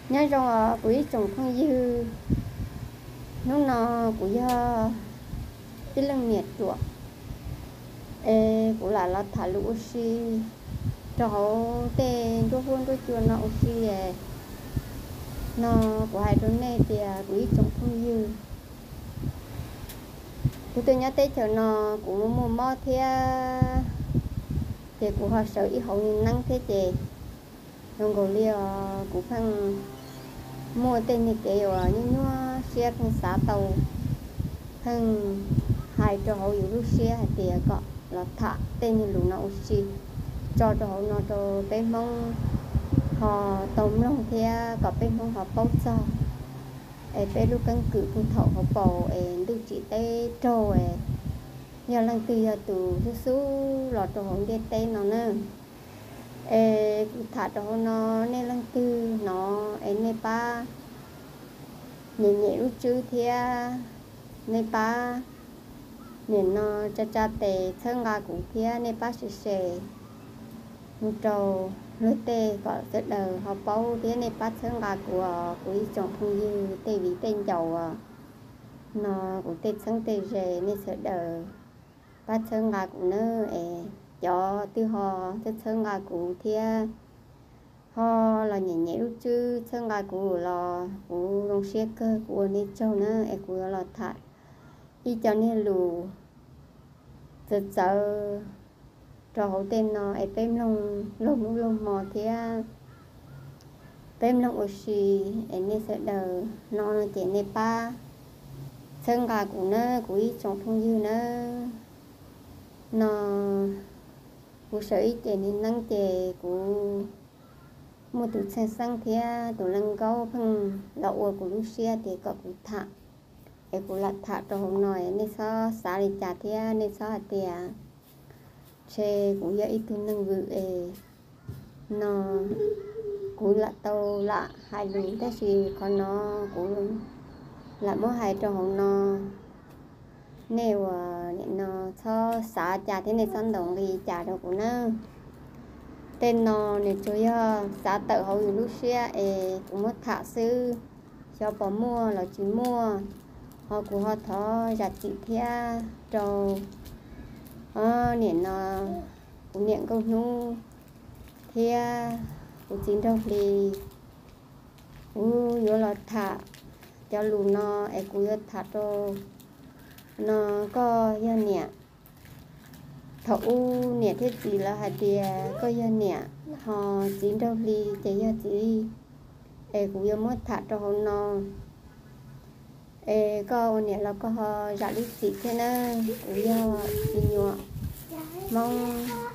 Nyob zoo os kuv ib tsoom phooj ywg, hnub no kuv yog tib leej niam ruam es kuv lam los tham lus ua si rau hauv tej nruab huab nruab cua no ua si no. Kuv hais rau nej tias kuv ib tsoom phooj ywg, kuv tuaj nyob teb chaws no kuv muaj mob thiab ces kuv ho sawv ib hauv niag neeb thiab ces zoo nkaus li os kuv pheej muaj tej niag kev uas nyuaj nyuaj siab, pheej xav tau, pheej hais rau hauv yus lub siab hais tias kom los tham tej niag lus no ua si tso rau hauv no rau peb Hmoob ho tau mloog thiab kom peb Hmoob ho paub txog es peb lub keeb kwm puag thaum hauv paus es ntuj tsim teb raug es yog leej twg yog tus xub xub los rau hauv ntiaj teb no na. Es kuv tham rau hauv no, nej leej twg hnov es nej pab nyem nyem lub tswb thiab nej pab nim no tsa tsa tes txhawb nqa kuv thiab nej pab share mus rau luag tej kom sawv daws ho paub thiab nej pab txhawb nqa kuv os kuv ib tsoom phooj ywg tej viv tej ncaus os. No kuv tej txheeb tej ze nej sawv daws pab txhawb nqa kuv nawb es cov twb ho txhawb txhawb nqa kuv thiab ho los nyem nyem lub tswb txhawb nqa kuv los kuv zoo siab kawg, kuv ua nej tsaug na es kuv yuav los tham ib co niag lus txawv txawv rau hauv tej no es peb mloog laug hnub laug hmo thiab peb mloog ua si es nej sawv daws no ces nej pab txhawb nqa kuv nawb kuv ib tsoom phooj ywg nawb. No kuv sawv ib ce niag neeb ces kuv muaj tus txheej xeeb thiab tus leej nkaub pheej los ua kuv lub siab tias kom kuv tham es kuv lam tham rau hauv no es nej txhob xav li cas thiab nej txhob hais tias ntshe kuv yog ib tug neeg vwm es no kuv lam tau lam hais lus tab sis qhov no kuv lam muab hais rau hauv no. Nej uas nim no txhob xav cas thiab nej txhob ntaus nqi cas rau kuv nawb. Tej no nws tsuas yog xav tawm hauv yus lub siab es kuv muab tham xwb, xyov puas muaj los tsis muaj. Ho kuv ho thov zam txim thiab rau nim no kuv niam Nkauj Hnub thiab kuv txiv Nraug Hli. Kuv yuav los tham cov lus no es kuv yuav tham rau no, koj yog niam. Thaum ub niam thiab txiv lawv hais tias koj yog niam, ho txiv Nraug Hli ces yog txiv, es kuv yuav muab tham rau hauv no. Es koj ua niam los koj ho zam lub txim thiab nawb, kuv yog me nyuam Hmoob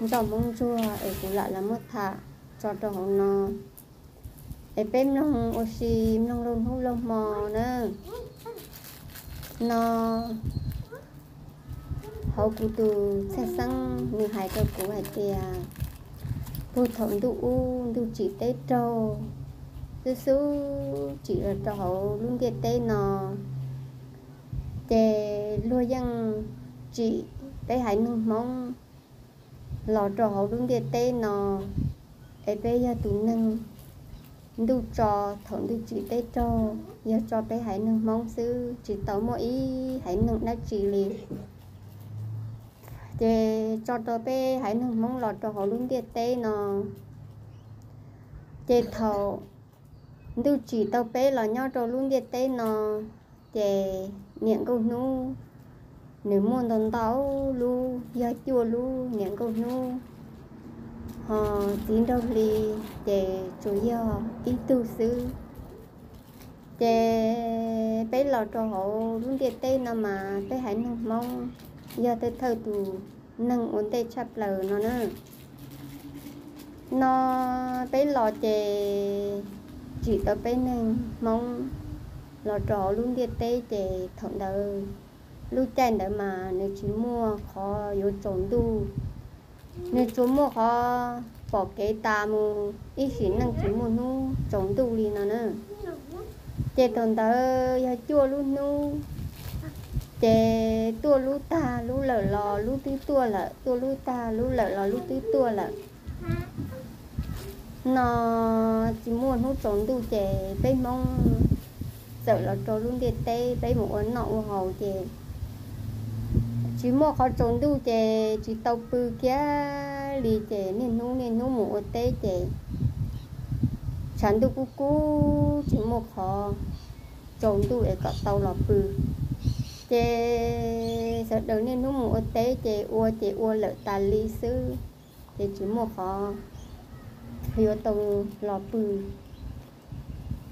nroj Hmoob ntsuag es kuv lam los muab tham tso rau hauv no. Es peb mloog ua si, mloog laug hnub laug hmo na. No hauv kuv tus txheej xeeb nws hais rau kuv hais tias puag thaum ntuj ub ntuj tsim teb raug, xub xub tsim los rau hauv lub ntiaj teb no, ces luag yeej tsim peb haiv neeg Hmoob los rau hauv lub ntiaj teb no, es peb yog tus neeg ntuj tso thaum ntuj tsim teb raug, yog tso peb haiv neeg Hmoob xwb, tsis tau muaj ib haiv neeg dab tsi li. Ces tso rau peb haiv neeg Hmoob los rau hauv lub ntiaj teb no, ces thaum ntuj tsim tau peb los nyob rau lub ntiaj teb no, ces niam Nkauj Hnub nws muaj ntau ntau lub, yog cuaj lub niam Nkauj Hnub, ho txiv Nraug Hli ces tsuas yog ib tug xwb. Ces peb los rau hauv lub ntiaj teb no mas peb haiv neeg Hmoob yog thawj thawj tus neeg ua ntej tshaj plaws no na. No peb los ces tsim tau peb neeg Hmoob los rau hauv lub ntiaj teb ces thaum ntawd, lub caij ntawd mas nws tsis muaj qhov yuav tsaus ntuj, nws tsuas muaj qhov pom kev tas mus ib sim neej, tsis muaj hnub tsaus ntuj li no na. Ces thaum ntawd yog cuaj lub hnub, ces tuaj lub tag lub lawm los lub twb tuaj lawm, tuaj lub tag lub lawm los lub twb tuaj lawm. no tsis muaj hnub tsaus ntuj ces peb Hmoob txawm los rau lub ntiaj teb peb mus ua noj ua haus ces tsis muaj qhov tsaus ntuj ces tsis tau pw kiag li ces niaj hnub niaj hnub mus ua teb ces tshav ntuj kub kub tsis muaj qhov tsaus ntuj es kom tau los pw. Ces sawv daws niaj hnub mus ua teb ces ua ces ua lawm tas li xwb, ces tsis muaj qhov yuav tau los pw.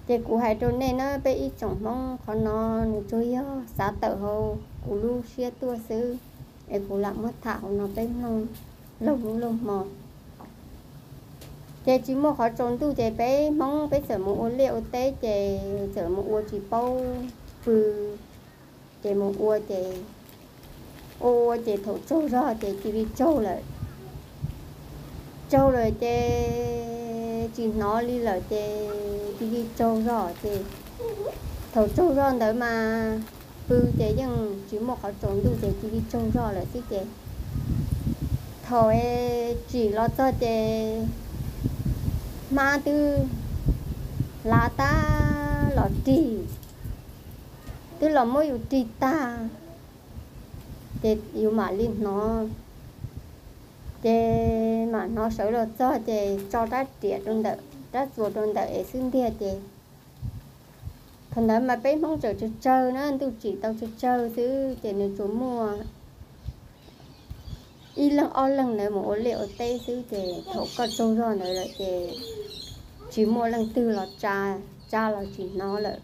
Ces kuv hais rau nej na, peb ib tsoom Hmoob, qhov no nws tsuas yog xav tawm hauv kuv lub siab tuaj xwb, es kuv lam muab tham hauv no peb mloog laug hnub laug hmo. Ces tsis muaj qhov tsaus ntuj ces peb Hmoob peb txawm mus ua liaj ua teb ces txawm mus ua tsis paub pw, ces mus ua ces ua ua ces thaum tsaug zog ces cia li tsaug lawm. Tsaug lawm ces tsis hnov li lawm ces cia li tsaug zog ces thaum tsaug zog ntawd mas pw ces yeej tsis muaj qhov tsaus ntuj ces cia li tsaug zog lawm xwb ces thaum tsim los txog ces hmab twb hlav tag los rig, twb los muab yus rig tag, ces yus mam li hnov. Ces mam hnov sawv los txog ces tso rab riam rau ntawm, rab txuas rau ntawm es xwb ntiag ces thaum ntawd mas peb Hmoob tseem tsawg tsawg na, ntuj tsim tau tsawg tsawg xwb ces nws tsuas muaj ib leeg ob leeg ntawd mus ua liaj ua teb xwb ces thaum koj tsaug zog ntawd lawm ces tsis muaj leej twg los tsa, tsa los tsis hnov lawm.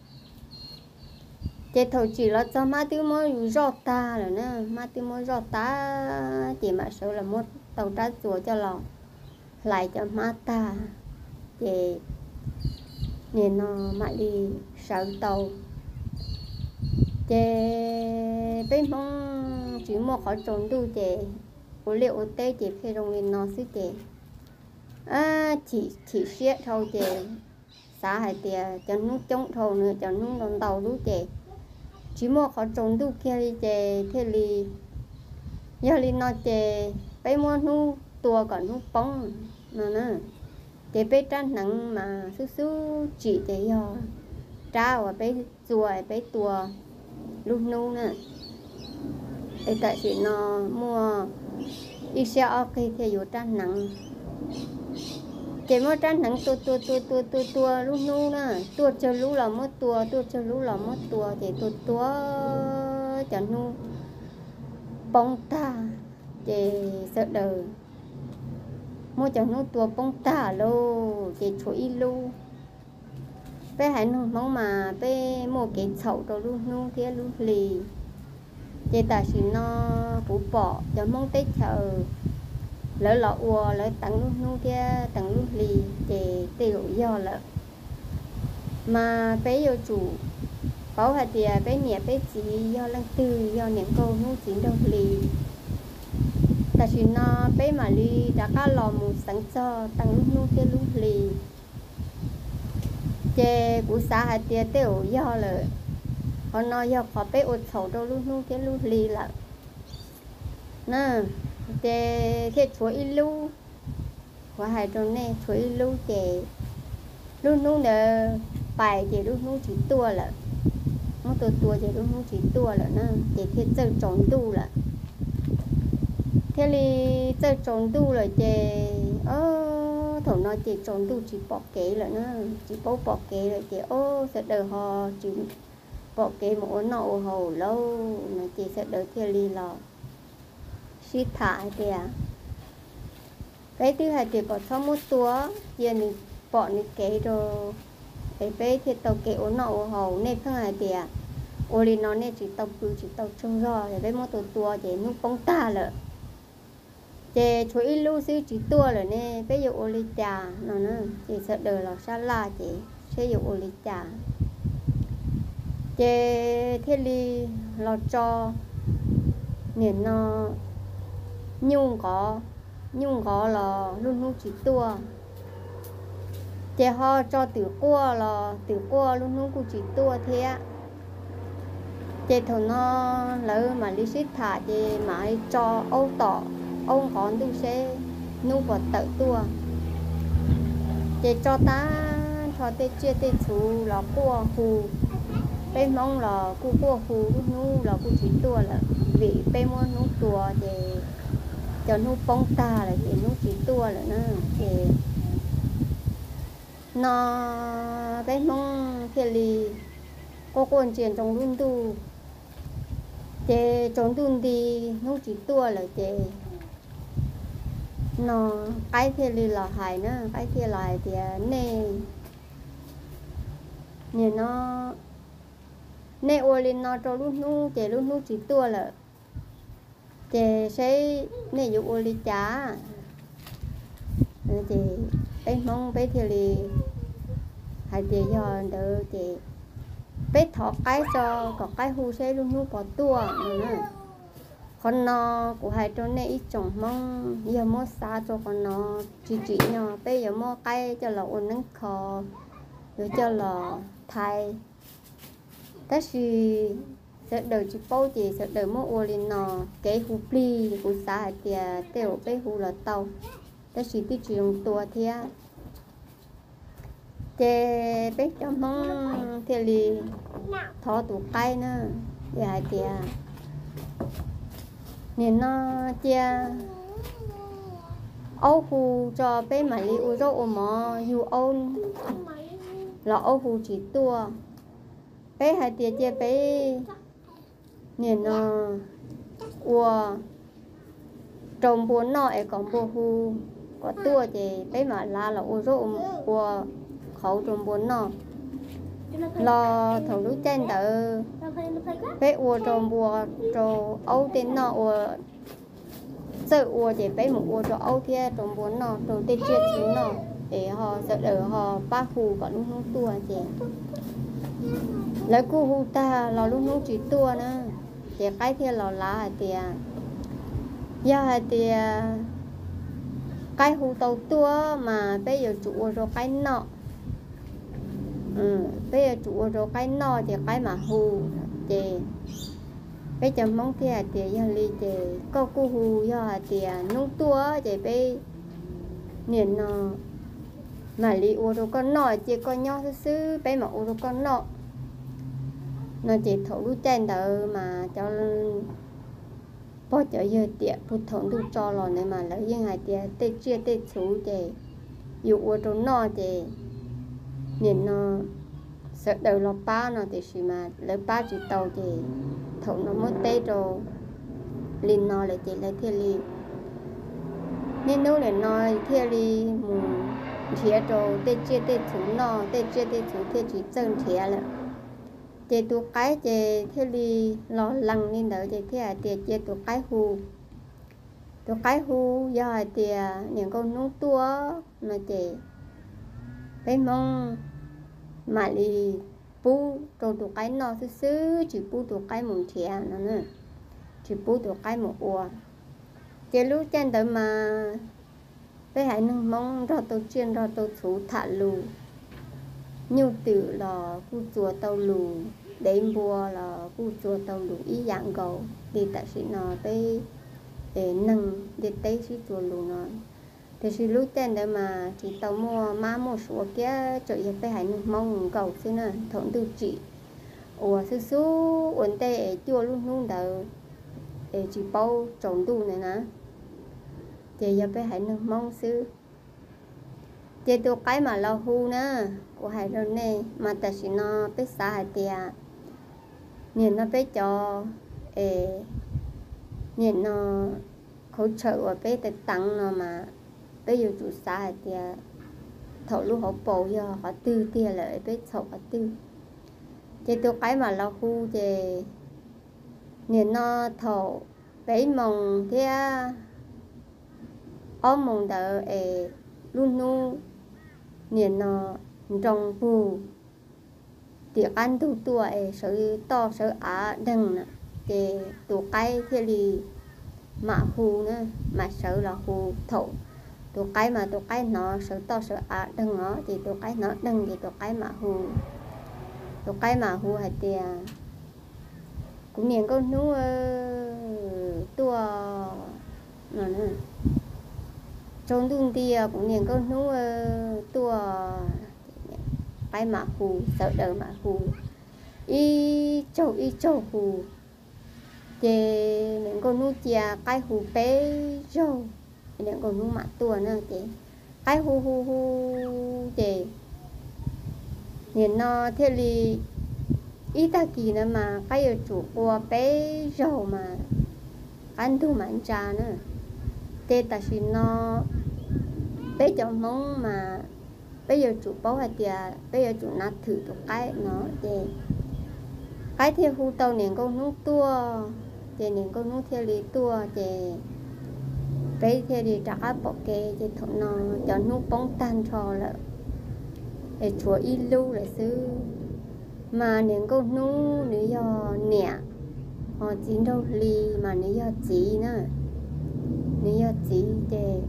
Ces thaum tsim los txog hmab twb muab yus zoj tag lawm na, hmab twb muab zoj tag ces mam sawv los muab tau rab txuas coj los hlais cov hmab tag, ces nim no mam li sawv tau. Ces peb Hmoob tsis muaj qhov tsaus ntuj ces ua liaj ua teb ces pheej zoo li no xwb ces chim siab dhau ces xav hais tias cov hnub coob dhau no, cov hnub ntau ntau lub ces tsis muaj qhov tsaus ntuj kiag li ces thiaj li, yog li no ces peb muab hnub tua kom hnub poob no na. Ces peb rab hneev mas xub xub tsim ces yog rab uas peb txua peb tua lub hnub na. Es tam sim no muaj ib siab ob qig thiaj yuav rab hneev. Ces muab rab hneev tua tua tua tua tua tua lub hnub na, tuaj tsawg lub los muab tua, tuaj tsawg lub los muab tua, ces tua tua cov hnub poob tag, ces sawv daws muab cov hnub tua poob tag lauj, ces tshuav ib lub. Peb haiv neeg Hmoob mas peb muaj kev txhaum rau lub hnub thiab lub hli. Ces tam sim no kuv pom cov Hmoob teb chaws lawv los ua, lawv teev lub hnub thiab teev lub hli, ces tej zaum yog lawm. Mas peb yuav tsum paub hais tias peb niam peb txiv yog leej twg, yog niam nkauj hnub txiv nraug hli. Tam sim no peb mam li rov qab los mus xeev txog teev lub hnub thiab lub hli. Ces kuv xav hais tias tej zaum yog lawm, qhov no yog qhov peb ua txhaum rau lub hnub thiab lub hli lawm na. Ces thiaj tshuav ib lub, kuv hais rau nej, tshuav ib lub ces lub hnub ntawd pais ces lub hnub tsis tuaj lawm, muab tua tua ces lub hnub tsis tuaj lawm na, ces thiaj txawj tsaus ntuj lawm. Thiaj li txawj tsaus ntuj lawm ces, o, thaum no ces tsaus ntuj tsis pom kev lawm na, tsis paub pom kev lawm ces, o, sawv daws ho tsis pom kev mus ua noj ua haus lauj no ces sawv daws thiaj li los sib tham hais tias, peb twb hais tias kom txhob muab tua, cia nws pom nws kev rau, es peb thiaj tau kev ua noj ua haus. Nej pheej hais tias ua li no nej tsis tau pw tsis tau tsaug zog, es peb muab tua tua ces hnub poob tag lawm. Ces tshuav ib lub xwb tsis tuaj lawm ne, peb yuav ua li cas no na? Ces sawv daws los sab laj ces seb yuav ua li cas. Ces thiaj li los tso, nim no nyuj nqov, nyuj nqov los lub hnub tsis tuaj. Ces ho tso twm quaj los twm quaj lub hnub kuj tsis tuaj thiab. Ces thaum no lawv mam li sib tham ces mam li tso aub tom, aub nqov ntuj seb hnub puas tawm tuaj. Ces tso tag nrho tej tsiaj tej txhu los quaj hu, peb Hmoob los kuj quaj hu, lub hnub los kuj tsis tuaj lawm, vim peb muab hnub tua ces cov hnub poob tag lawm ces hnub tsis tuaj lawm na. Ces no peb Hmoob thiaj li quaj quaj ntsia ntsoov lub ntuj, ces tsaus ntuj nti hnub tsis tuaj lawm ces no qaib thiaj li los hais na, qaib thiaj los hais tias, nej, nim no nej ua li no rau lub hnub ces lub hnub tsis tuaj lawm, ces seb nej yuav ua li cas? Ces peb Hmoob peb thiaj li hais tias yog ntawd ces peb thov qaib tso, kom qaib hu seb lub hnub puas tuaj no. Qhov no kuv hais rau nej ib tsoom Hmoob, yog muab xav rau qhov no tsis tsim nyog peb yuav muab qaib coj los ua neeb kho, yuav coj los thaiv. Tab sis sawv daws tsis paub ces sawv daws muab ua li no, kev hu plig kuv xav hais tias tej zaum peb hu los tau, tab sis twb tsis zoo tua thiab. Ces peb cov Hmoob thiaj li thov tus qaib na, hais tias, nim no cia aub hu tso peb mam li ua zaub ua mov, yug aub los aub hu tsis tuaj. Peb hais tias cia peb nim no ua rau npua noj es kom npua hu kom tuaj ces peb mam lav los ua zaub ua qhauv rau npua noj. Los thaum lub caij ntawd peb ua rau npua rau aub tej noj ua txawj ua ces peb mus ua rau aub thiab rau npua noj, rau tej tsiaj txhu noj, es ho sawv daws ho pab hu kom lub hnub tuaj ces lawv kuj hu tag los lub hnub tsis tuaj na. Ces qaib thiaj los lav hais tias, yog hais tias qaib hu tau tuaj mas peb yuav tsum ua rau qaib noj. Peb yuav tsum ua rau qaib noj ces qaib mam hu. Ces peb cov Hmoob thiaj hais tias yog li ces koj kuj hu, yog hais tias hnub tuaj ces peb nim no mam li ua rau koj noj, cia koj nyob xwb xwb peb mam ua rau koj noj no. Ces thaum lub caij ntawd mas cov pog cov yawg tiam puag thaum ntuj tso los ntawd mas lawv yeej hais tias tej tsiaj tej txhu ces yus ua rau noj ces nim no sawv daws los pab no, tiam sis mas lawv pab tsis tau ces thaum no muab teb rau li no lawm ces lawv thiaj li, niaj hnub nim no thiaj li mus nrhiav rau tej tsiaj tej txhu noj, tej tsiaj tej txhu thiaj tsis txawj nrhiav lawm. Ces tus qaib ces thiaj li los lees li ntawd ces thiaj hais tias cia tus qaib hu. Tus qaib hu, yog hais tias niam nkauj hnub tuaj no ces peb Hmoob mam li pub rau tus qaib noj xwb xwb, tsis pub tus qaib mus nrhiav no, tsis pub tus qaib mus ua. Ces lub caij ntawd mas peb haiv neeg Hmoob nrog tau tsiaj nrog tau txhu tham lus, nyuj twm los kuj txuas tau lus, dev npua los kuj txuas tau lus ib yam nkaus li tam sim no peb neeg ntiaj teb sib txuas lus no. Tiam sis lub caij ntawd mas tsis tau muaj mab muaj suav kiag, tsuas yog peb haiv neeg Hmoob nkaus xwb na. Thaum ntuj tsim uas xub xub ua ntej es cuaj lub hnub ntawd es tsis paub tsaus ntuj ntawd na, ces yog peb haiv neeg Hmoob xwb. Ces tus qaib mam los hu na, kuv hais rau nej mas tam sim no peb xav hais tias nim no peb cov es nim no khaub tshawm uas peb teev teev no mas peb yuav tsum xav hais tias thaum lub hauv paus yog qhov twg tiag lawm peb txhaum qhov twg. Ces tus qaib mam los hu ces nim no thaum peb moos thiab ob moos ntawd es lub hnub nim no nroo pug tim qab ntug tuaj es sawv toj sawv av deeg na, ces tus qaib thiaj li mam hu na, mam sawv los hu. Thaum tus qaib mas tus qaib hnov sawv toj sawv av deeg os, ces tus qaib hnov deeg ces tus qaib mam hu. Tus qaib mam hu hais tias, kuv niam nkauj hnub tuaj, tsaus ntuj nti, kuv niam nkauj hnub tuaj qaib mam hu, sawv daws mam hu, ib tsaug ib tsaug hu. Ces niam nkauj hnub cia qaib hu peb zaug, niam nkauj hnub mam tuaj na. Ces qaib hu hu hu, ces nim no thiaj li ib tag kis na mas qaib yuav tsum qua peb zaug mas qab ntug mam ntsa na. Ces tam sim no peb cov Hmoob mas peb yuav tsum paub hais tias peb yuav tsum nav thwm tus qaib no. Ces qaib thiaj hu tau niam nkauj hnub tuaj, ces niam nkauj hnub thiaj li tuaj, ces peb thiaj li rov qab pom kev. Ces thaum no cov hnub poob tag nrho lawm, es tshuav ib lub lawm xwb. Mas niam nkauj hnub nws yog niam, ho txiv nraug hli mas nws yog txiv na, nws yog txiv. Ces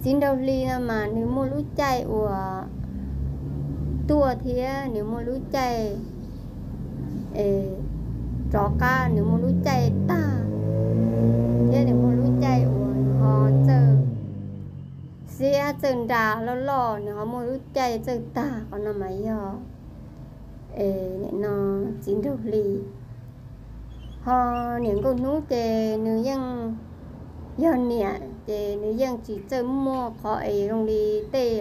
txiv nraug hli no mas nws muaj lub caij uas tuaj thiab nws muaj lub caij rov qab, nws muaj lub caij tag thiab nws muaj lub caij uas nws ho txawj xiab txawj nra loj loj, nws ho muaj lub caij txawj tag. Qhov no mas yog nim no txiv nraug hli. Ho niam nkauj hnub ces nws yeej yog niam, ces nws yeej tsis txawj muaj qhov es zoo li tej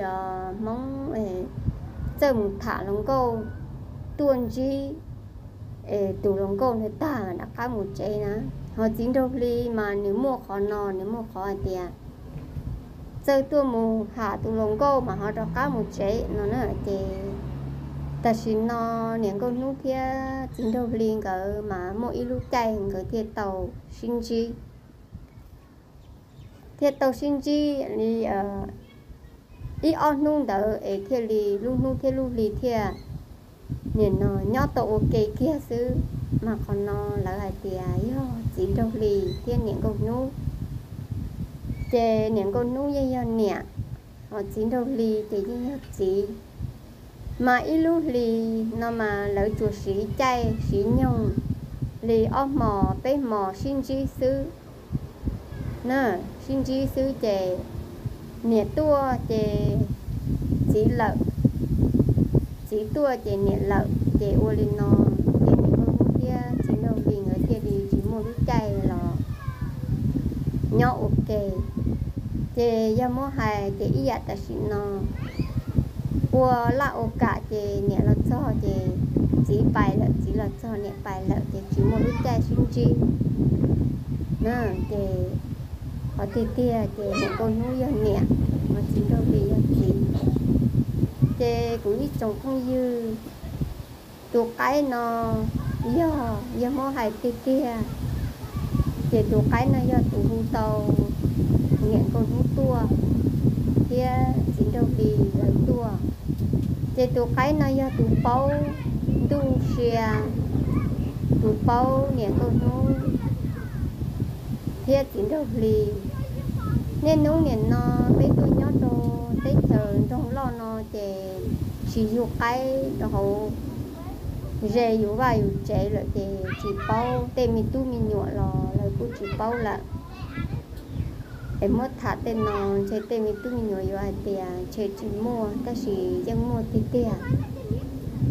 Hmoob txawj mus tham hluas nkauj tuaj ntsib tus hluas nkauj ntawd tag rov qab mus tsev na. Ho txiv nraug hli mas nws muaj qhov no, nws muaj qhov hais tias txawj tuaj mus tham tus hluas nkauj mas ho rov qab mus tsev no na. Ces tam sim no niam nkauj hnub thiab txiv nraug hli nkawd mas muaj ib lub caij nkawd thiaj tau sib ntsib, thiaj tau sib ntsib li ib ob hnub ntawd es thiaj li lub hnub thiab lub hli thiaj nim no nyob tau ua ke kiag xwb. Mas qhov no lawv hais tias yog txiv nraug hli thiab niam nkauj hnub. Ces niam nkauj hnub yeej yog niam, ho txiv nraug hli ces yeej yog txiv. Mas ib lub hli no mas lawv tsuas siv caij siv nyoog li ob hmos peb hmos sib ntsib xwb na, sib ntsib xwb ces niam tuaj ces txiv lawm, txiv tuaj ces niam lawm. Ces ua li no ces niam nkauj hnub thiab txiv nraug hli nkawd thiaj li tsis muaj lub caij los nyob ua ke. Ces yog muab hais ces ib yam tam sim no ua laj ua kam ces niam los txog ces txiv pais lawm, txiv los txog niam pais lawm ces tsis muaj lub caij sib ntsib na. Ces qhov tiag tiag ces niam nkauj hnub yog niam, ho txiv nraug hli yog txiv. Ces kuv ib tsoom phooj ywg, tus qaib no yog, yog muab hais tiag tiag ces tus qaib no yog tus hu tau niam nkauj hnub tuaj thiab txiv nraug hli lawv tuaj. Ces tus qaib no yog tus paub ntuj sia, tus paub niam nkauj hnub thiab txiv nraug hli. Niaj hnub nim no peb tuaj nyob rau teb chaws nroog loj no ces tsis yug qaib rau hauv ze yus vaj yus tsev lawm ces tsis paub, tej me tub me nyuam los lawv kuj tsis paub lawm. Es muab tham tej no ntshe tej me tub me nyuam yuav hais tias ntshe tsis muaj, tab sis yeej muaj tiag tiag.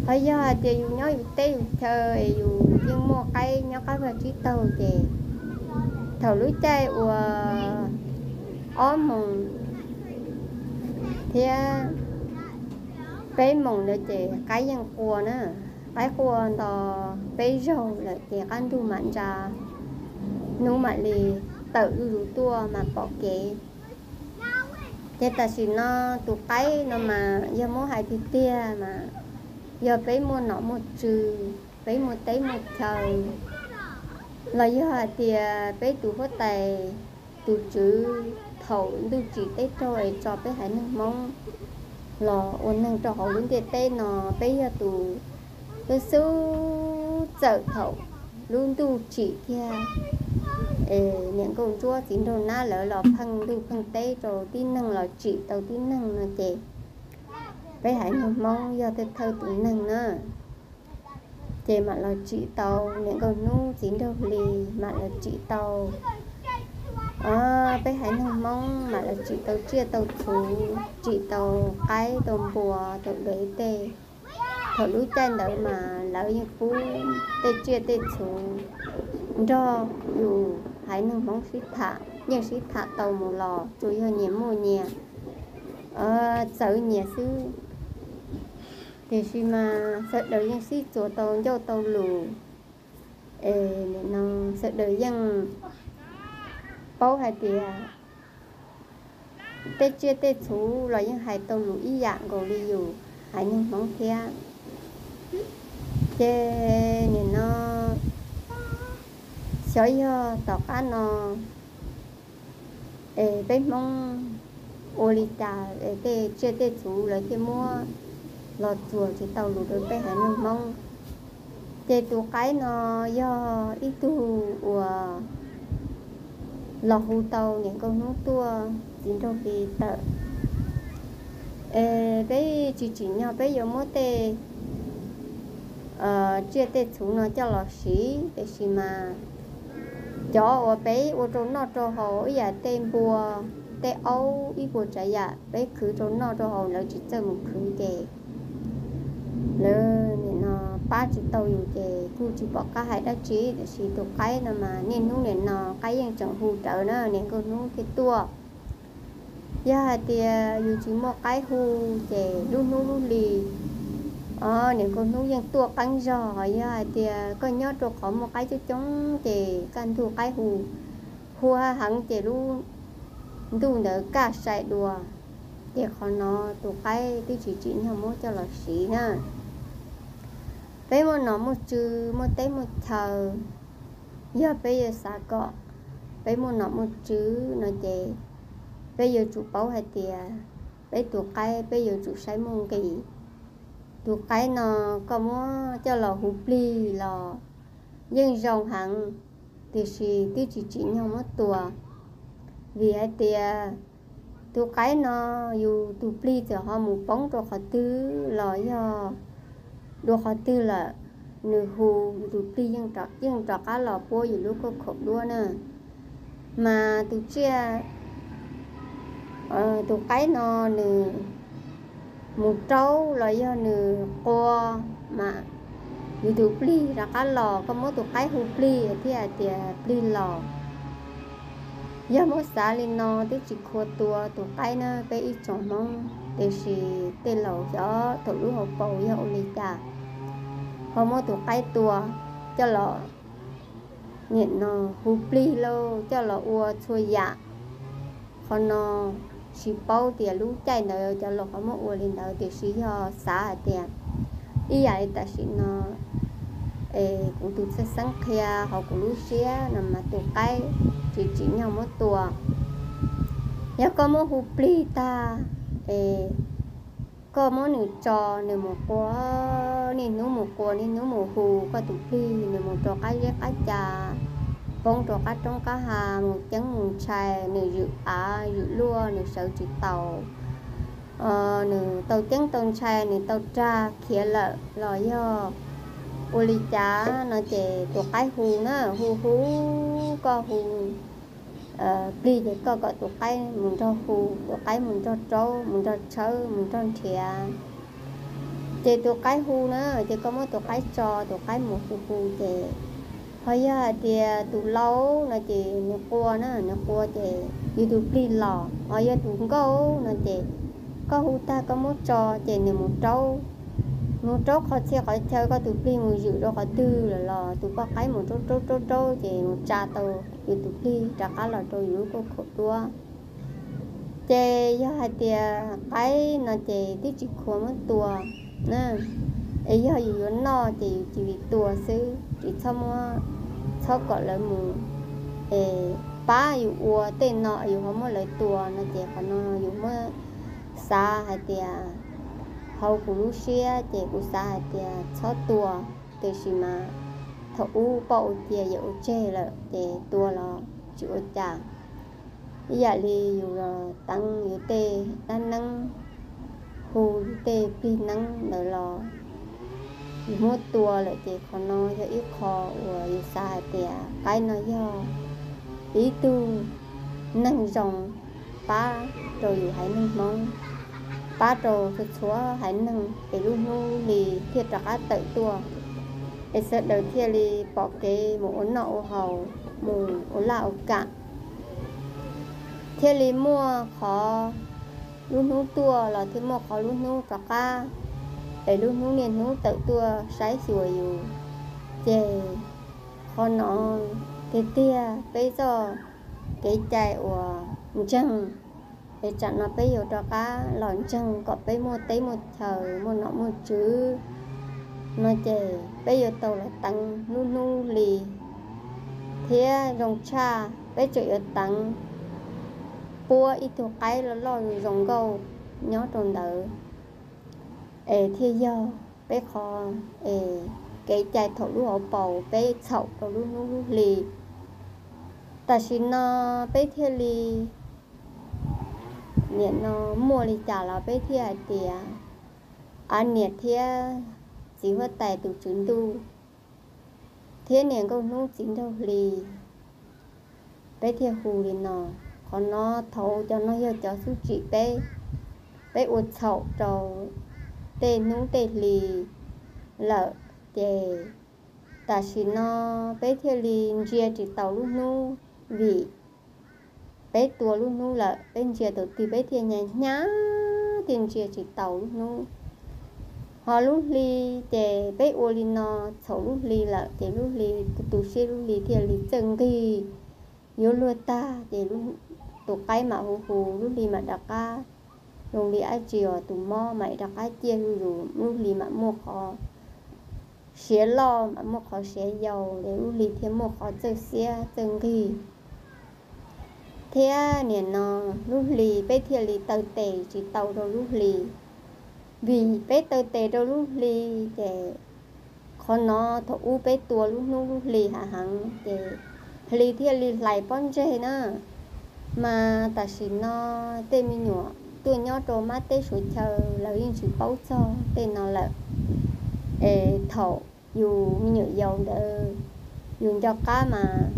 Ho yog hais tias yus nyob yus teb yus chaw es yus yeej muaj qaib nyob qab vaj tsib taug ces thaum lub caij uas ob moos thiab peb moos ntawd ces qaib yeej qua na, qaib qua nto peb zaug lawm ces qab ntuj mam ntsa, hnub mam li tawm zuj zus tuaj mas pom kev. Ces tam sim no tus qaib no mas yog muab hais tiag tiag mas yog peb muaj nom muaj tswv, peb muaj teb muaj chaw, los yog hais tias peb tus huab tais tus tswv thaum ntuj tsim teb raug es tso peb haiv neeg Hmoob los ua neeg rau hauv lub ntiaj teb no, peb yog tus xub xub txawm thaum lub ntuj tsim kiag es niam nkauj ntsuab txiv nraug nab lawv los pheej ntuj pheej teb rau tib neeg los tsim tau tib neeg no ces peb haiv neeg Hmoob yog thawj thawj tus neeg na. Ces mam los tsim tau niam nkauj hnub txiv nraug hli, mam los tsim tau Peb haiv neeg Hmoob mas lawv tsim tau tsiaj tau txhu, tsim tau qaib tau npua tau dev tej. Thaum lub caij ntawd mas lawv yeej pub tej tsiaj tej txhu nrog yus haiv neeg Hmoob sib tham, yeej sib tham tau mus los, tsuas yog nyias muaj nyias txawv nyias xwb. Tiam sis mas sawv daws yeej sib txuas tau ncauj tau lus, es nim no sawv daws yeej paub hais tias tej tsiaj tej txhu los yeej hais tau lus ib yam nkaus li yus haiv neeg Hmoob thiab. Ces nim no xyov yog tom qab no es peb Hmoob ua li cas es tej tsiaj tej txhu lawv thiaj muab los txuas tsis tau lus rau peb haiv neeg Hmoob. Ces tus qaib no yog ib tug uas los hu tau niam nkauj hnub tuaj txiv nraug hli tawm. Es peb tsis tsim nyog peb yuav muab tej tsiaj tej txhu no coj los siv, tiam sis mas cov uas peb ua rau noj rau haus ib yam tej npua, tej aub, ib puas tsav yam peb khwv rau noj rau haus lawv tsis txawj mus khwv ces lawv nim no pab tsis tau yus ces kuj tsis pom qab hais dab tsi. Tiam sis tus qaib no mas niaj hnub nim no qaib yeej tseem hu rawv na, niam nkauj hnub thiaj tuaj. Yog hais tias yus tsis muaj qaib hu ces lub hnub lub hli niam nkauj hnub yeej tuaj qeeb zog. Yog hais tias koj nyob rau qhov muaj qaib coob coob ces kaj ntug qaib hu, hu heev ces lub ntuj ntawd kaj sai dua. Ces qhov no tus qaib twb tsis tsim nyog muab coj los siv na. Peb muaj nom muaj tswv, muaj teb muaj chaw, yog peb yuav xav kom peb muaj nom muaj tswv no ces peb yuav tsum paub hais tias peb tus qaib peb yuav tsum saib muaj nqis. Tus qaib no koj muab coj los hu plig los yeej zoo heev, tiam sis twb tsis tsim nyog muab tua. Vim hais tias tus qaib no yus tus plig txawm ho mus poob rau qhov twg los yog dua qhov twg lawm, nws hu yus tus plig yeej rov qab los puab yus lub kauj khaum duab na. Mas tus tsiaj, tus qaib no nws mus raub los yog nws qua mas yus tus plig rov qab los, koj muab tus qaib hu plig thiaj hais tias plig los. Yog muab xav li no twb tsis khuav tua tus qaib na peb ib tsoom Hmoob, tiam sis tej laus xyov thaum lub hauv paus yog ua li cas ho muab tus qaib tua coj los nim no hu plig lauj, coj los ua txhua yam. Qhov no tsis paub tias lub caij ntawd cov laus ho muab ua li ntawd, tiam sis yog xav hais tias ib yam li tam sim no es kuv tus txheej xeeb qhia hauv kuv lub siab no mas tus qaib tsis tsim nyog muab tua. Yog koj muab hu plig tag es koj muab nws tso, nws mus qua, niaj hnub mus qua niaj hnub mus hu koj tus plig, nws mus rau qab zeb qab ca, poob rau qab roob qab ha, mus ceeb mus ntshai, nws zwm av zwm luaj nws sawv tsis taus, nws tau ceeb tau ntshai, nws tau rag khiav lawm los yog ua li cas no ces tus qaib hu na, hu hu, koj hu plig ces koj kom tus qaib mus nrog hu, tus qaib mus nrog raub, mus nrog tshawb, mus nrog nrhiav. Ces tus qaib hu na, ces koj muab tus qaib tso, tus qaib mus hu hu ces, ho yog hais tias tus lau no ces nws qua na, nws qua ces yus tus plig los, ho yog tus nkauj no ces koj hu tag koj muab tso ces nws mus raub, mus raub qhov txhia qhov chaw, koj tus plig mus zwm rau qhov twg lawm los tus poj qaib mus raub raub raub raub ces mus tsa tau yus tus plig rov qab los rau yus lub kauj khaum duab. Ces yog hais tias qaib no ces twb tsis khuav muab tua na, es yog yus yuav noj ces yus cia li tua xwb, tsis txhob muab, txhob kom lawv mus es pab yus ua tej no yus ho muab lawv tua no ces qhov no yus muab xav hais tias hauv kuv lub siab ces kuv xav hais tias txhob tua, tiam sis mas thaum ub poj ua cia yawm ua tseg lawm ces tua los tsis ua cas. Ib yam li yus los teev yus tej dab neeb, hu yus tej plig neeb ntawd los yus muab tua lawm ces qhov no yog ib qho uas yus xav hais tias qaib no yog ib tug neeg zoo pab rau yus haiv neeg Hmoob, pab rau txhua txhua haiv neeg es lub hnub hli thiaj rov qab tawm tuaj, es sawv daws thiaj li pom kev mus ua noj ua haus, mus ua laj ua kam, thiaj li muaj qhov lub hnub tuaj los thiaj muaj qhov lub hnub rov qab, es lub hnub niaj hnub tawm tuaj saib xyuas yus. Ces qhov no tiag tiag peb txoj kev cai uas ntseeg, es tsam no peb yuav rov qab los ntseeg kom peb muaj teb muaj chaw, muaj nom muaj tswv no ces peb yuav tau los teev lub hnub hli, thiab zoo tshaj peb tseem yuav teev puab ib tug qaib loj loj zoo nkauj nyob rau ntawd, es thiaj yog peb qhov es kev cai thaum lub hauv paus peb txhaum rau lub hnub lub hli. Tam sim no peb thiaj li, nim no muaj li cas los peb thiaj hais tias, av, niam thiab txiv huab tais tus tswv ntuj thiab niam nkauj hnub txiv nraug hli, peb thiaj hu li no. Qhov no thaum cov no yog cov xub tsim peb, peb ua txhaum rau tej hnub tej hli lawm, ces tam sim no peb thiaj li ntsia tsis taus lub hnub, vim peb tua lub hnub lawm, peb ntsia tus twg peb thiaj hnyav hnyav thiaj ntsia tsis taus lub hnub. Ho lub hli, ces peb ua li no txhaum lub hli lawm ces lub hli, tu siab lub hli thiaj li txawj nqig, yuav luag tag ces tus qaib mam hu hu, lub hli mam rov qab zoo li dab tsi os, tus mob mam rov qab ciaj zuj zus, lub hli mam muaj qhov siav loj mam muaj qhov siav yau, ces lub hli thiaj muaj qhov txawj xiab txawj nqig. Thiab nim no lub hli peb thiaj li taw tes tsis tau rau lub hli, vim peb taw tes rau lub hli, ces qhov no thaum ub peb tua lub hnub lub hli hav heev ces hli thiaj li hlais pob ntseg na. Mas tam sim no tej me nyuam tuaj nyob rau mab teb suav chaw lawv yeej tsis paub txog tej no lawm. Es thaum yus me nyuam yaus ntawd yus nco qab mas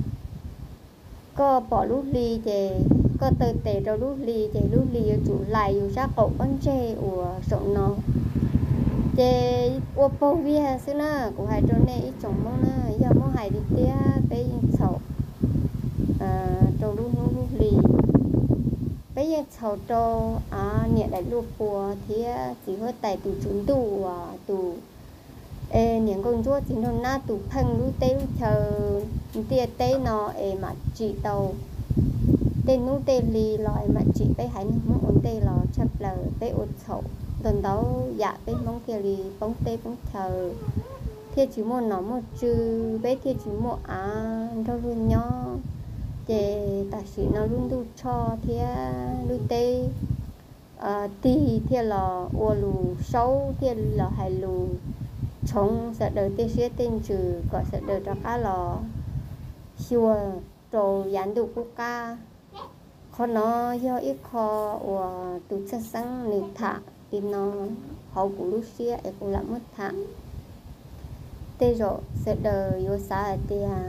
koj pom lub hli ces koj taw tes rau lub hli ces lub hli yuav tsum hlais yus sab qaum pob ntseg uas saum no, ces ua paug viag xwb na. Kuv hais rau nej ib tsoom Hmoob na, yog muab hais tiag tiag peb yeej txhaum rau lub hnub lub hli, peb yeej txhaum rau niam daim luaj pua thiab txiv huab tais tus tswv ntuj uas tus, es niam nkauj ntsuab txiv nraug nab tus pheej lub teb lub chaw ntiaj teb no es mam tsim tau tej hnub tej hli los es mam tsim peb haiv neeg Hmoob ua ntej los tshaj plaws peb ua txhaum ntau ntau yam peb Hmoob thiaj li poob teb poob chaw, thiaj tsis muaj nom muaj tswv, peb thiaj tsis muaj av nrog luag nyob. Ces tam sim no lub ntuj tshoj thiab lub teb tig thiaj los ua lus saub thiaj los hais lus tshoov sawv daws tej siab tej ntsws kom sawv daws rov qab los xyuas rau yav ntuj qub qab. Qhov no yog ib qho uas tus txhaj xeeb nws tham li no hauv kuv lub siab es kuv lam muab tham. Tej zaum sawv daws yuav xav hais tias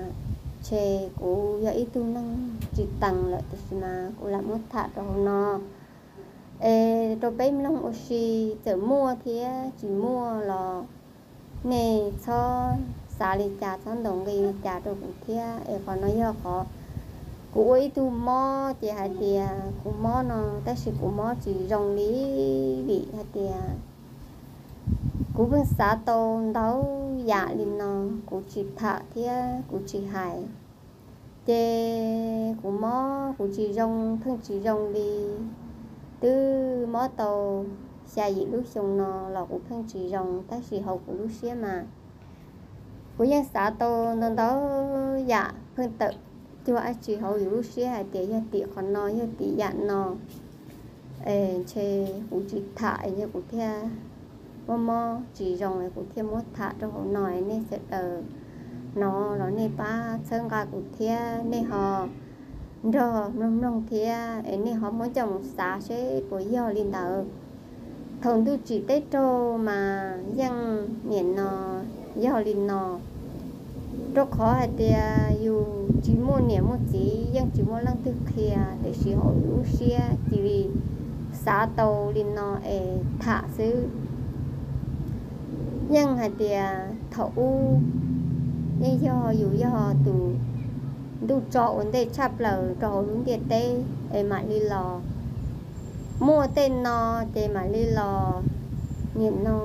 ntshe kuv yog ib tug neeg tsis tees lawm, tiam sis mas kuv lam muab tham rau hauv no es rau peb mloog ua si. Txawm muaj thiab tsis muaj los nej txhob xav li cas, txhob ntaus nqi li cas rau kuv thiab. Es qhov no yog qhov kuv ua ib tug mob, ces hais tias kuv mob no, tab sis kuv mob tsis zoo li, vim hais tias kuv pheej xav tau ntau yam li no, kuv tsis tham thiab kuv tsis hais. Ces kuv mob kuv tsis zoo, pheej tsis zoo li, twb mob tau xya yim lub xyoo no los kuv pheej tsis zoo, tab sis hauv kuv lub siab mas kuv yeej xav tau ntau ntau yam, pheej tawm cuag dab tsi hauv yus lub siab hais tias yog tim qhov no, yog tim yam no, es ntshe kuv tsis tham es kuv thiaj mob mob tsis zoo, es kuv thiaj muab tham rau hauv no es nej sawv daws hnov los nej pab txhawb nqa kuv thiab, nej ho nrog mloog mloog thiab es nej ho muab coj mus xav seb puas yog li ntawd. Thaum ntuj tsim teb raug mas yeej nim no yog li no. Rau qhov hais tias yus tsis muaj niam muaj txiv, yeej tsis muaj leej twg qhia, tiam sis hauv lub siab cia li xav tau li no es tham xwb. Yeej hais tias thaum ub yeej yog yus yog tus ntuj tso ua ntej tshaj plaws rau hauv lub ntiaj teb es mam li los muaj tej no, ces mam li los nim no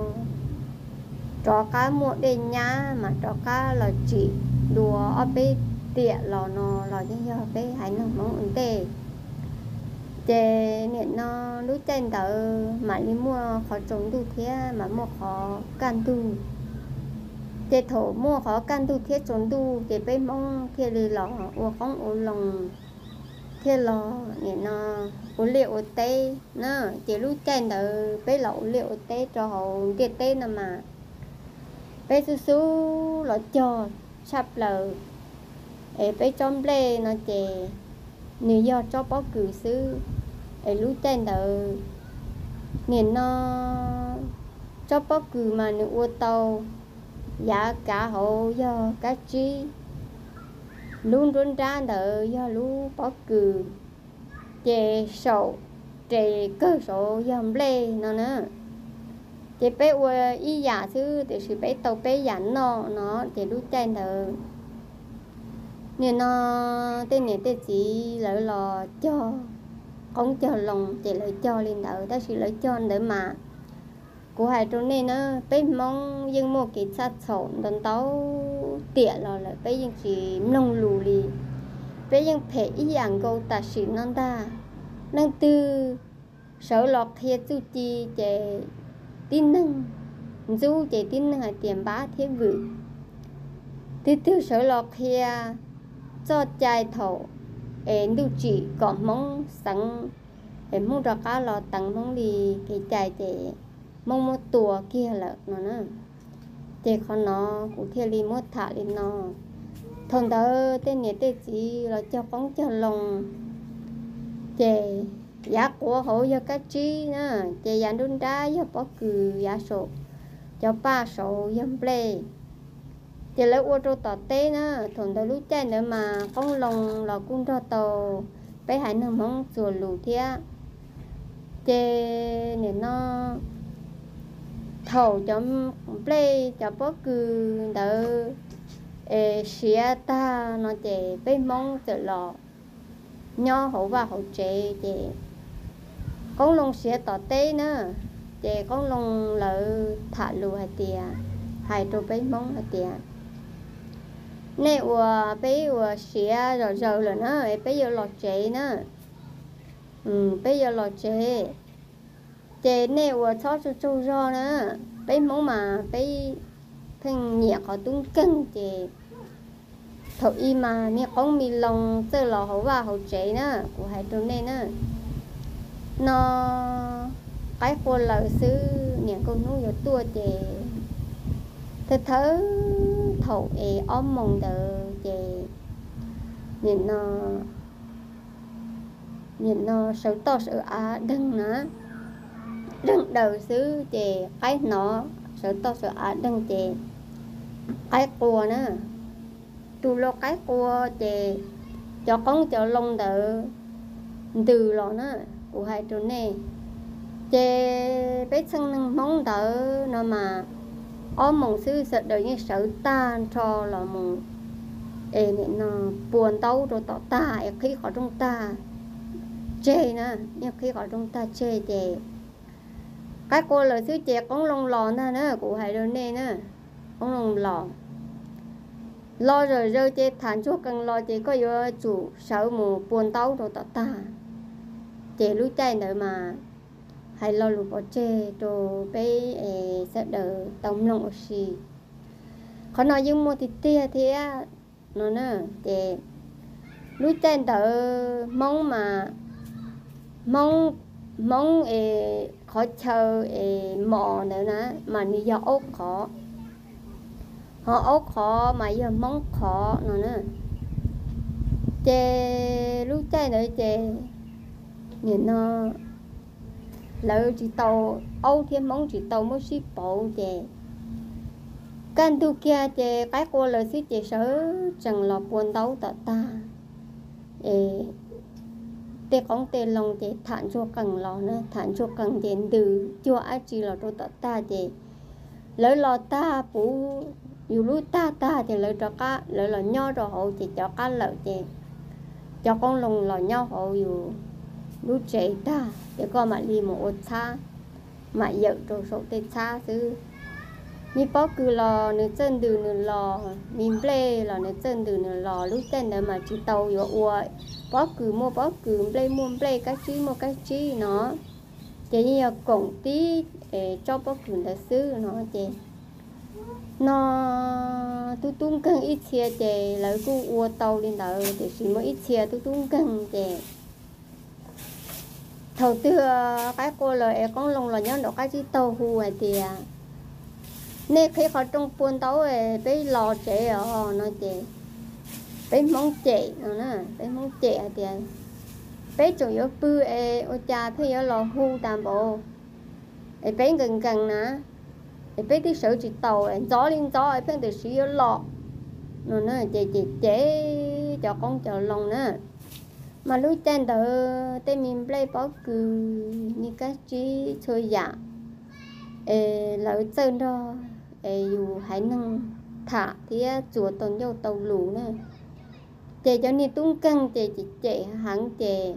rov qab muaj dej nyab mas rov qab los tsim dua ob peb tiam los no los yeej yog peb haiv neeg Hmoob ua ntej. Ces nim no lub caij ntawd mam li muaj qhov tsaus ntuj thiab mam muaj qhov kaj ntug. Ces thaum muaj qhov kaj ntug thiab tsaus ntuj ces peb Hmoob thiaj li los ua qoob ua loo, thiaj los nim no ua liaj ua teb na. Ces lub caij ntawd peb los ua liaj ua teb rau hauv ntiaj teb no mas peb xub xub los cog tshaj plaws. Es peb tsob nplej no ces nws yog tsob pob kws xwb. Es lub caij ntawd nim no tsob pob kws mas nws ua tau yav kav hauv yog kab tsib, lub nruab nrab ntawd yog lub pob kws, ces saum res kawg saud yog nplej no na. Ces peb ua ib yam xwb tiam sis peb tau peb yam noj no. Ces lub caij ntawd nim no tej niam tej txiv lawv los cog qoob cog loo ces lawv cog li ntawd, tab sis lawv cog ntawd mas kuv hais rau nej na, peb Hmoob yeej muaj kev txhaj txhaum ntau ntau tiam los lawm peb yeej tsis mloog lus li. Peb yeej phem ib yam nkaus tam sim no ntag. Leej twg sawv los qhia txuj ci ces tib neeg ntxub, ces tib neeg hais tias npab thiab vwm. Twg twg sawv los qhia txoj cai thaum es ntuj tsim kom Hmoob xeev, es Hmoob rov qab los teev Hmoob li kev cai ces Hmoob muab tua kiag lawm no na. Ces qhov no kuv thiaj li muab tham li no. Thaum ntawd tej niam tej txiv los cog qoob cog loo, ces yav quav hauv yog kab tsib na, ces yav nruab nrab yog pob kws, yav saum cov paj saud yog nplej. Ces lawv ua rau tom teb na. Thaum ntawd lub caij ntawd mas qoob loo los kuj nrog tau peb haiv neeg Hmoob txuas lus thiab. Ces nim no thaum cov nplej cov pob kws ntawd es siav tag no ces peb Hmoob txawm los nyob hauv vaj hauv tsev ces qoob loo siav tom teb na. Ces qoob loo lawv tham lus hais tias, hais rau peb Hmoob hais tias, nej ua peb ua siav zom zaws lawm na, peb yuav los tsev na. Peb yuav los tsev, ces nej ua txhob tsaug tsaug zog na. Peb Hmoob mas peb pheej nyiam qhov tub nkeeg ces thaum ub mas me qoob me loo txawj los hauv vaj hauv tsev na, kuv hais rau nej na. No qaib qua lawm xwb, niam nkauj hnub yuav tuaj ces thawj thawj thaum es ob moos ntawd ces nim no nim no sawv toj sawv av deeg na, deeg daws xwb ces qaib hnov sawv toj sawv av deeg ces qaib qua na. Tus lau qaib qua ces cov qoob cov loo ntawd ntws los na, kuv hais rau nej. Ces peb txheej neeg Hmoob ntawd no mas ob moos xwb sawv daws yeej sawv tag nrho los mus es nim no pua ntaub rau tom tag es qhib qhov rooj tag tseg na, yeej qhib qhov rooj tag tseg ces qaib qua lawm xwb ces qoob loo los ntag na, kuv hais rau nej na, qoob loo los. Los zom zaws ces tham ntsuag qees los ces koj yuav tsum sawv mus pua ntaub rau tom tag. Ces lub caij ntawd mas hais lo lus pov tseg rau peb es sawv daws tau mloog ua si. Qhov no yeej muaj tiag tiag thiab no na. Ces lub caij ntawd Hmoob mas, Hmoob, Hmoob es qhov chaw es mos ntawd na mas nws yog aub qhov, ho aub qhov mas yog Hmoob qhov no na. Ces lub caij ntawd ces nim no lawv tsis tau, aub thiab Hmoob tsis tau muab sib pauv ces Kaj ntug kiag ces qaib qua lawm xwb ces sawv tsees los pua ntaub tom tag. Es tej qoob tej loo ces tham ntsuag qees los na, tham ntsuag qees ces ntws cuag dab tsi los rau tom tag ces lawv los tag puv yus lub tag tag ces lawv rov qab lawv los nyob rau hauv ces cov qab lawm ces cov qoob loo los nyob hauv yus lub tsev tag ces koj mam li mus ua txhab, mam yawm rau saum tej txhab xwb. Me pob kws los nws txawj ntws nws los, me nplej los nws txawj ntws nws los, lub caij ntawd mas tsis tau yuav ua pob kws muaj pob kws, nplej muaj nplej, kab tsib muaj kab tsib no. Ces yeej yog koom tib tsob pob kws ntawd xwb no ces no tub tub nkeeg ib txhia ces lawv kuj ua tau li ntawd tiam sis muaj ib txhia tub tub nkeeg ces thaum twg qaib qua lawm es qoob loo los nyob nraum qab tsib taug hu hais tias, nej qhib qhov rooj pua ntaub peb los tsev os no ces peb Hmoob cem no, peb Hmoob cem hais tias, peb tseem yuav pw es ua cas pheej yuav los hu tas npaum, es peb nkees nkees na, es peb twb sawv tsis taus, ntxov li ntxov pheej tam sim yuav los no ces cem cem cov qoob cov loo na. Mas lub caij ntawd tej me nplej pob kws, me kab tsib txhua yam es lawv txawj nrog es yus haiv neeg tham thiab txuas tau ncauj tau lus na. Ces cov niag tub nkeeg ces cem cem heev ces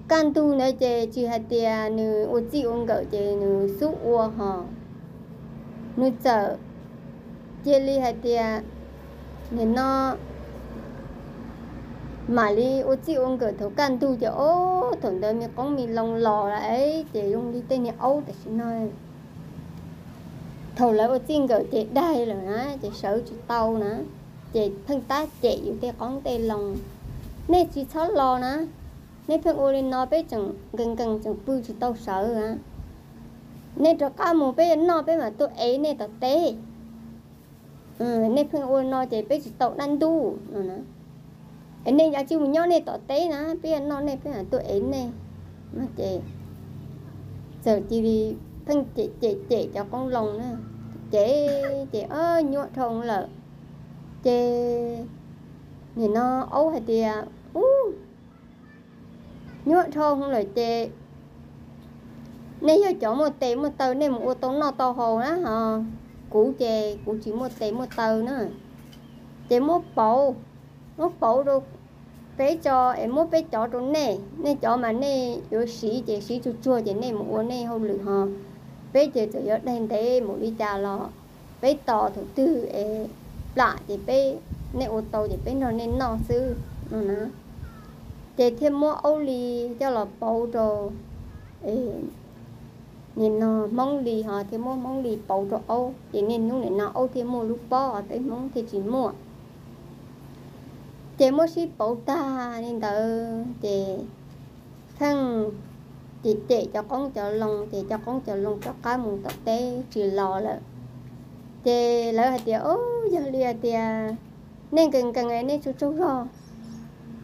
kaj ntug ntawd ces tsis hais tias nws ua txij ua nkawm ces nws xub ua hos, nws txawm cia li hais tias nim no mam li ua txij ua nkawm thaum kaj ntug ces ob thaum ntawd me qoob me loo los lawm ces zoo li tej niag aub tam sim no thaum lawv ua txij nkawm ces daig lawm na ces sawv tsis tau na, ces pheej tab cem yus tej qoob tej loo, nej tsis txhob los na, nej pheej ua li no peb tseem nkees nkees tseem pw tsis tau sawv na, nej rov qab mus peb yuav noj peb mam tuaj ev nej tom teb, nej pheej ua no ces peb tsis tau dab ntub no na, es nej cia li mus nyob nej tom teb na peb yuav noj nej peb mam tuaj ev nej no ces txawm cia li pheej cem cem cem cov qoob loo na, cem ces nyuaj dhau lawm ces nim no aub hais tias, ub, nyuaj dhau lawm ces nej yog cov muaj tes muaj taw nej mus ua tau noj tau haus na hos, kuv ces kuv tsis muaj tes muaj taw na, ces muab pauv, muab pauv rau peb tso es muab peb cov rau nej, nej cov mas nej yuav siv ces siv tsuag tsuag ces nej mus ua nej hauj lwm hos, peb ces txawm yuav daig ntev mus li cas los peb tos thaum twg es plam ces peb, nej ua tau ces peb nrog nej noj xwb no na. Ces thiaj muab aub li coj los pauv rau nim no hmoob li hos thiaj muab hmoob li pauv rau aub ces niaj hnub nim no aub thiaj muaj lub pob peb hmoob thiaj tsis muaj. Ces muab sib pauv tag li ntawd ces pheej cem cem cov qoob cov loo ces cov qoob cov loo rov qab mus tom teb tsis los lawm. Ces lawv hais tias, o, yog li hais tias nej nkees nkees nej tsaug tsaug zog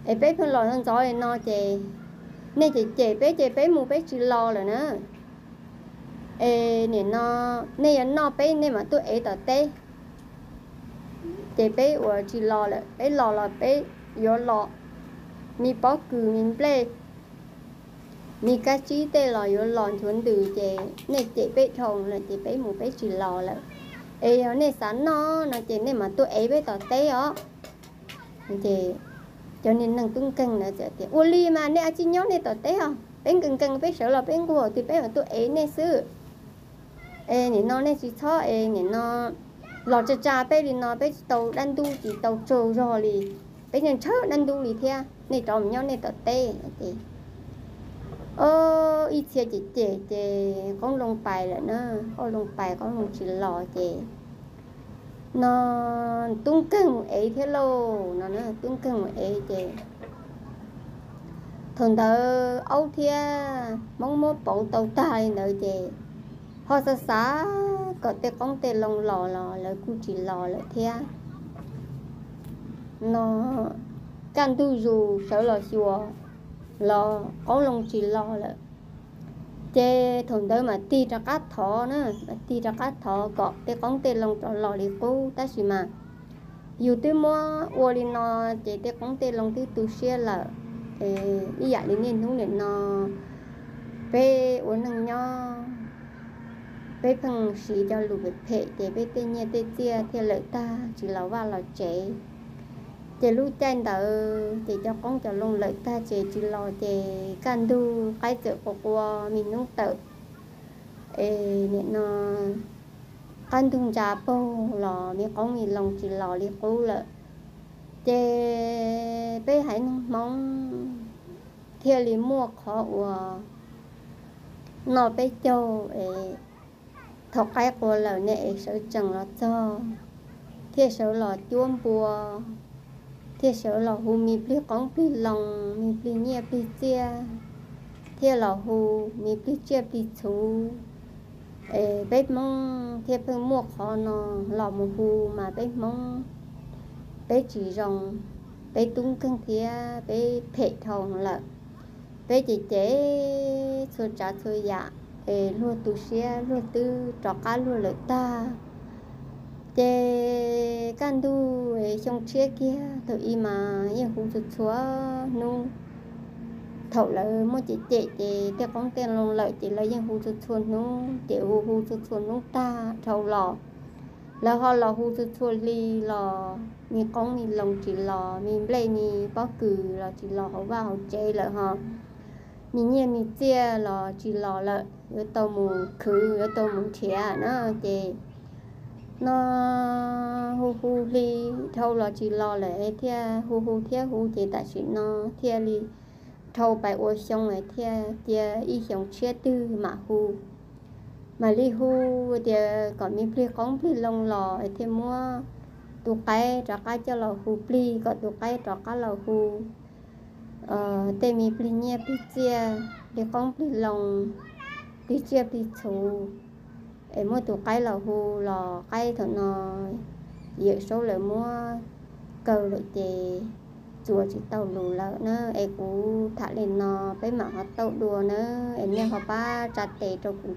es peb pheej los ntxov li no ces nej cem cem peb ces peb mus peb tsis los lawm na. Es nim no nej yuav noj peb nej mam tuaj ev tom teb, ces peb ua tsis los lawm, peb los los peb yuav los, me pob kws me nplej, me kab tsib tej los yuav los nchuav ntws ces nej cem peb dhau lawm ces peb mus peb tsis los lawm. Es yog nej xav noj no ces nej mam tuaj ev peb tom teb os. Ces cov niag neeg tub nkeeg ntawd txawm tias, ua li mas nej ua tsis nyob nej tom teb os, peb nkees nkees peb sawv los peb nquag twg peb mam tuaj ev nej xwb. Es nim no nej tsis txhob es nim no los tsa tsa peb li no peb tsis tau dab ntub tsis tau tsaug zog li, peb ntshaw dab ntub li thiab, nej rov mus nyob nej tom teb. Ces ib txhia cem cem ces qoob loo pais lawm na, qoob loo pais qoob loo tsis los ces no tub nkeeg mus ev thiab lauj no, tub nkeeg mus ev ces thaum ntawd aub thiab hmoob muab pauv tau tag li ntawd ces ho xav xav kom tej qoob tej loo los los lawv kuj tsis los lawm thiab no. Kaj ntug zus sawv los xyuas los qoob loo tsis los lawm. Ces thaum ntawd mam tig rov qab thov na, mam tig rov qab thov kom tej qoob tej loo rov los li qub, tab sis mas yus twb muab ua li no ces tej qoob tej loo twb tu siab lawm. Ib yam li niaj hnub nim no peb ua neej nyob, peb pheej siv cov lus phem phem ces peb tej nyiaj tej txiaj thiaj lawm tag tsis los vaj los tsev. Ces lub caij ntawd ces cov qoob cov loo lawm tag ces tsis los ces kaj ntug qaib txawm qua qua me hnub tawm es nim no qab ntug ntsa paug los me qoob me loo tsis los li qub lawm. Ces peb haiv neeg Hmoob thiaj li muaj qhov uas noj peb caug es thaum qaib qua lawm ne es sawv tsees los txog, thiaj sawv los cuab npua, thiaj sawv los hu me plig qoob plig loo, me plig nyiaj plig txiaj, thiaj los hu me plig tsiaj plig txhu. Es peb Hmoob thiaj pheej muaj qhov no los mus hu mas peb Hmoob peb tsis zoo, peb tub nkeeg thiab peb phem dhau lawm. Peb ces ces txhua tsav txhua yam es luag tu siab luag twb rov qab luag lawm tag. Ces kaj ntug xyoo tshiab kiag thaum ub mas yeej hu txhua txhua hnub. Thaum lawv muaj cem cem ces tej qoob tej loo lawm ces lawv yeej hu txhua txhua hnub ces hu hu txhua txhua hnub tag dhau los lawv ho los hu txhua txhua hli los me qoob me loo tsis los, me nplej me pob kws los tsis los hauv vaj hauv tsev lawm ho me nyiaj me txiaj los tsis los lawm, yuav tau mus khwv yuav tau mus nrhiav na. Ces no hu hu hli dhau los tsis los lawm thiaj hu hu thiab hu ces tam sim no thiaj li dhau pais ua xyoo thiaj cia ib xyoo tshiab twg mam hu. Mam li hu tias kom me plig qoob plig loo los thiaj muab tus qaib rov qab coj los hu plig kom tus qaib rov qab los hu tej me plig nyiaj plig txiaj, plig qoob plig loo, plig tsiaj plig txhu es muab tus qaib los hu los qaib thaum no Yawm Saub lawv muab kaw lawm ces txuas tsis tau lus lawm na. Es kuv tham li no peb mam ho tau dua na, es nej ho pab tsa tes rau kuv.